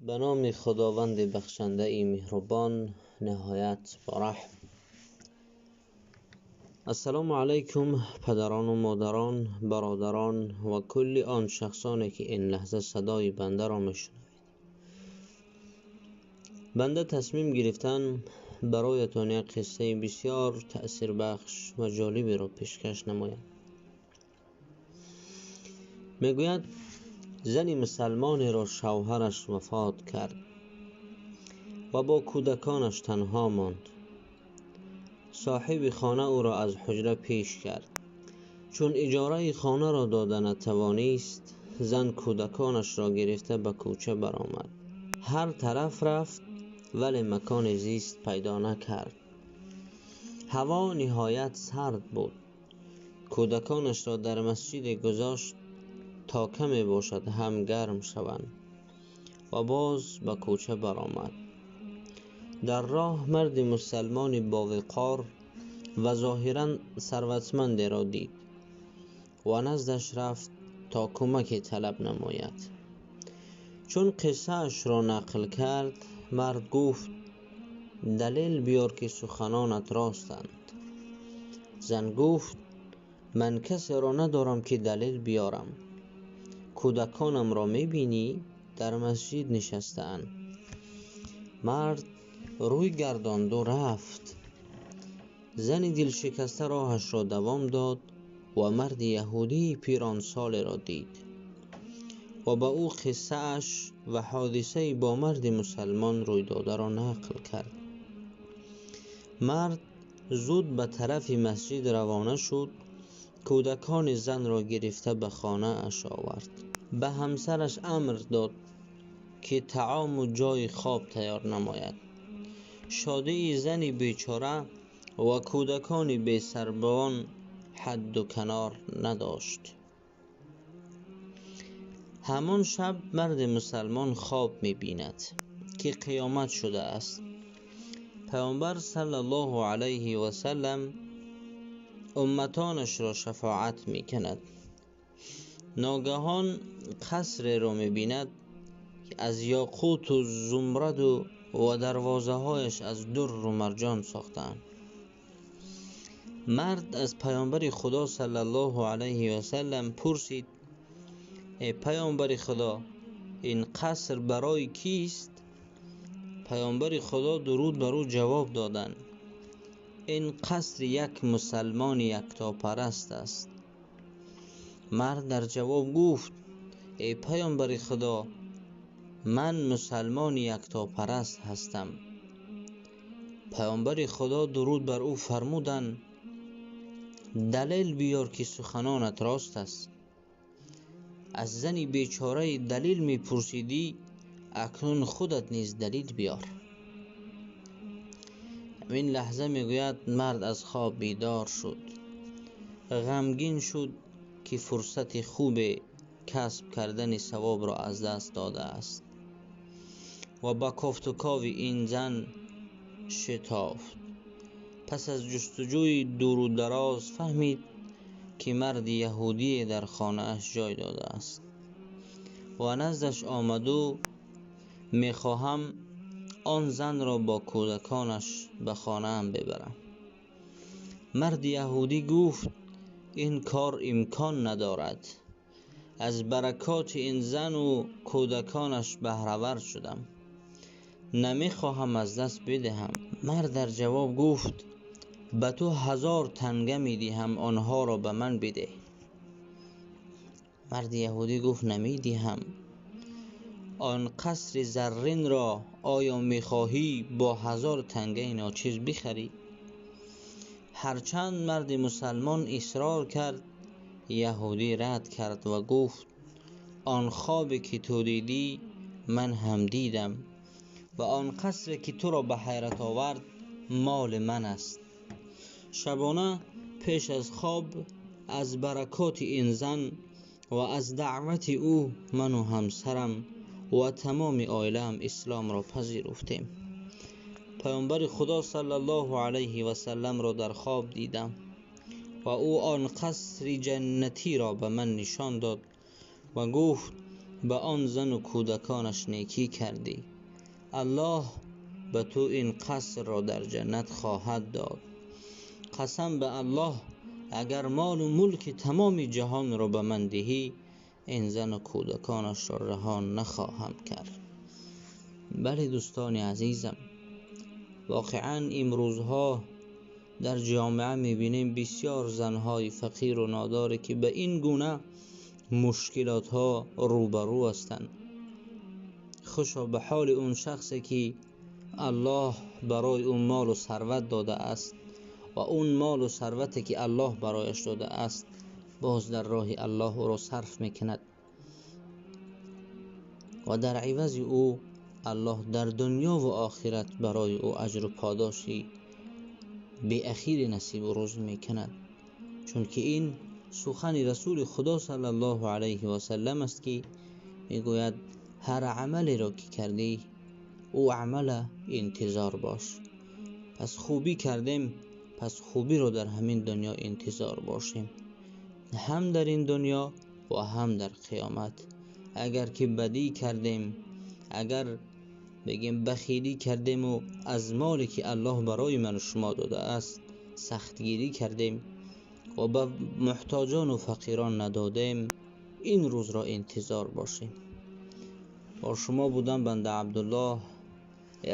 Ба номи Худованди бахшандаи меҳрубон, ниҳоят бараҳм. Ассалому алайкум, падарон ва модарон, бародарон ва кулли он шахсоне ки ин лаҳза садои бандаро мешунавед. Банда тасмим гирифтан бароятон як қиссаи бисёр таъсирбахш ва ҷолиберо пешкаш намоям. Мегӯяд, зани мусалмонеро шавҳараш вафот кард ва бо кӯдаконаш танҳо монд. Соҳиби хона ӯро аз ҳуҷра пеш кард. Чун иҷораи хонаро дода натавонист, зан кӯдаконашро гирифта ба кӯча баромад. Ҳар тараф рафт, вале макони зист пайдо накард. Ҳаво ниҳоят сард буд. Кӯдаконашро дар масҷиде гузошт то каме бошад ҳам гарм шаванд ва боз ба кӯча баромад. Дар роҳ марди мусалмони бовиқор ва зоҳиран сарватмандеро дид ва наздаш рафт то кӯмаке талаб намояд. Чун қиссаашро нақл кард, мард гуфт: далел биёр ки суханонат ростанд. Зан гуфт: ман касеро надорам ки далел биёрам. Кӯдаконамро мебинӣ, дар масҷид нишастаанд. Мард рӯй гардонду рафт. Зани дилшикаста роҳашро давом дод ва марди яҳудии пиронсолеро дид ва ба ӯ қиссааш ва ҳодисаи бо марди мусалмон рӯйдодаро нақл кард. Мард зуд ба тарафи масҷид равона шуд, кӯдакони занро гирифта ба хонааш овард. Ба ҳамсараш амр дод ки таому ҷойи хоб тайёр намояд. Шодии зани бечора ва кӯдакони бесарбон ҳадду канор надошт. Ҳамон шаб марди мусалмон хоб мебинад ки қиёмат шудааст. Паёмбар саллаллоҳу алайҳи васаллам умматонашро шафоат мекунад. Ногаҳон қасреро мебинад ки аз ёқуту зумраду ва дарвозаҳояш аз дурру марҷон сохтаанд. Мард аз паёмбари Худо саллаллоҳу алайҳи васаллам пурсид: эй паёмбари Худо, ин қаср барои кист? Паёмбари Худо дуруд бар ӯ ҷавоб доданд: ин қаср як мусалмони яктопараст аст. Мард дар ҷавоб гуфт: эй паёмбари Худо, ман мусалмони яктопараст ҳастам. Паёмбари Худо дуруд бар ӯ фармуданд: далел биёр ки суханонат рост аст. Аз зани бечораи далел мепурсидӣ, акнун худат низ далел биёр. Ҳамин лаҳза мегӯяд мард аз хоб бедор шуд, ғамгин шуд ки фурсати хубе касб кардани савобро аз даст додааст ва ба кофту кови ин зан шитофт. Пас аз ҷустуҷӯи дуру дароз фаҳмид ки марди яҳудие дар хонааш ҷой додааст ва наздаш омаду мехоҳам он занро бо кӯдаконаш ба хонаам бибарам. Марди яҳудӣ гуфт: ин кор имкон надорад. Аз баракоти ин зану кӯдаконаш баҳравар шудам, намехоҳам аз даст бидиҳам. Мард дар ҷавоб гуфт: ба ту 1000 танга медиҳам, онҳоро ба ман бидеҳ. Марди яҳудӣ гуфт: намедиҳам. Он қасри зарринро оё мехоҳӣ бо 1000 тангаи ночиз бихарӣ? Ҳарчанд марди мусалмон исрор кард, яҳудӣ рад кард ва гуфт: он хобе ки ту дидӣ ман ҳам дидам ва он қасре ки туро ба ҳайрат овард моли ман аст. Шабона пеш аз хоб аз баракоти ин зан ва аз даъвати ӯ ману ҳамсарам ва тамоми оилаам исломро пазируфтем. Паёмбари Худо саллаллоҳу алайҳи васалламро дар хоб дидам ва ӯ он қасри ҷаннатиро ба ман нишон дод ва гуфт: ба он зану кӯдаконаш некӣ кардӣ, аллоҳ ба ту ин қасрро дар ҷаннат хоҳад дод. Қасам ба аллоҳ, агар молу мулки тамоми ҷаҳонро ба ман диҳӣ, ин зану кӯдаконашро раҳо нахоҳам кард. Бале дӯстони азизам, воқеан имрӯзҳо дар ҷомеа мебинем бисёр занҳои фақиру нодоре ки ба ин гуна мушкилотҳо рӯбарӯ ҳастанд. Хушо ба ҳоли он шахсе ки аллоҳ барои ӯ молу сарват додааст ва он молу сарвате ки аллоҳ барояш додааст боз дар роҳи аллоҳ ӯро сарф мекунад ва дар ивази ӯ аллоҳ дар дунё ва охират барои ӯ аҷру подоши беахири насибу рӯз мекунад. Чунки ин сухани расули худо саллаллоҳу алайҳи васаллам аст ки мегӯяд: ҳар амалеро ки кардӣ, ӯ амала интизор бош. Пас хубӣ кардем, пас хубиро дар ҳамин дунё интизор бошем, ҳам дар ин дунё ва ҳам дар қиёмат. Агар ки бадӣ кардем, агар бигем бахилӣ кардем ва аз моле ки аллоҳ барои ман ва шумо додааст сахтгирӣ кардем ва ба муҳтоҷон ва фақирон надодем, ин рӯзро интизор бошем. Бо шумо будам банда Абдуллоҳ.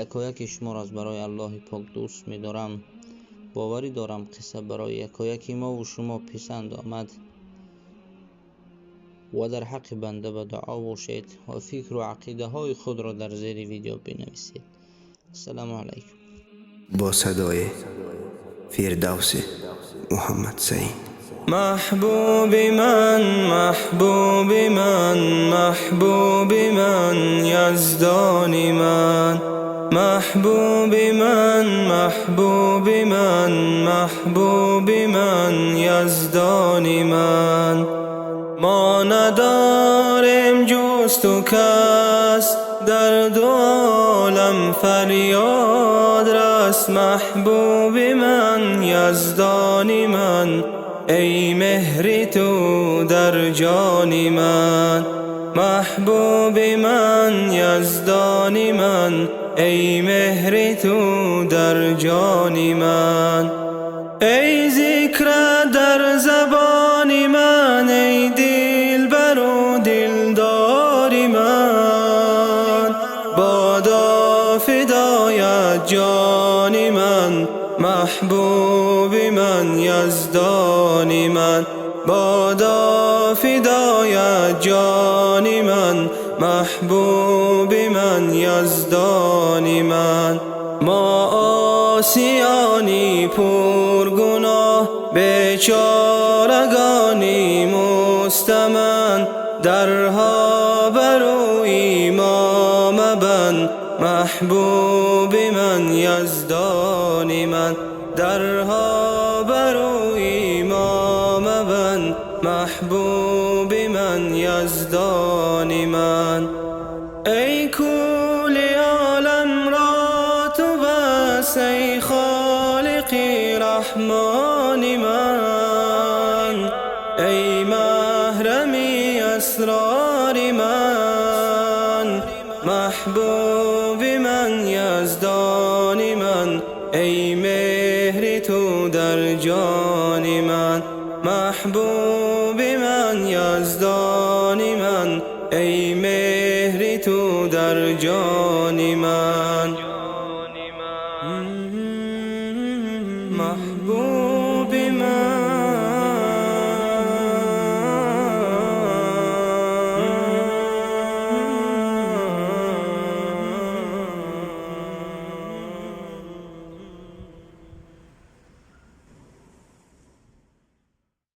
Якояки шуморо аз барои Аллоҳи пок дӯст медорам. Боварӣ дорам қисса барои якояки мо ва шумо писанд омад ва дар ҳаққи банда ба дуо бошед ва фикру ақидаҳои худро дар зери видео бинависед. Ассалому алайкум. Бо садои Фирдавси Муҳаммад Саид. Маҳбуби ман, маҳбуби ман, маҳбуби ман, яздони ман, маҳбуби ман, маҳбуби ман, маҳбуби ман, яздони ман. Мо надорем ҷуз ту кас, дар ду олам фарёд рас. Маҳбуби ман, яздони ман, эй меҳри ту дар ҷони ман. Маҳбуби ман, яздони ман, эй меҳри ту дар ҷони ман. Эй зикр дар забони ман, эй дилбару дилдори ман, бодо фидоят ҷони ман, маҳбуби ман, яздони ман, бодо фидоят ҷони ман, маҳбуби ман, яздони ман. Мо осиёни пургуноҳ, бечорагони мустаманд, дарҳо барои мо мабанд, маҳбуби ман, яздони ман, дарҳо барои мо мабанд, маҳбуби ман, яздони ман. Эй кули олам ро ту бас, эй холиқи раҳмони ман, эй маҳрами асрори ман, маҳбуби ман, яздони ман, эй меҳри ту дар ҷони ман, маҳбуби ман, яздони ман, эй меҳри ту дар ҷони ман. Маҳбуб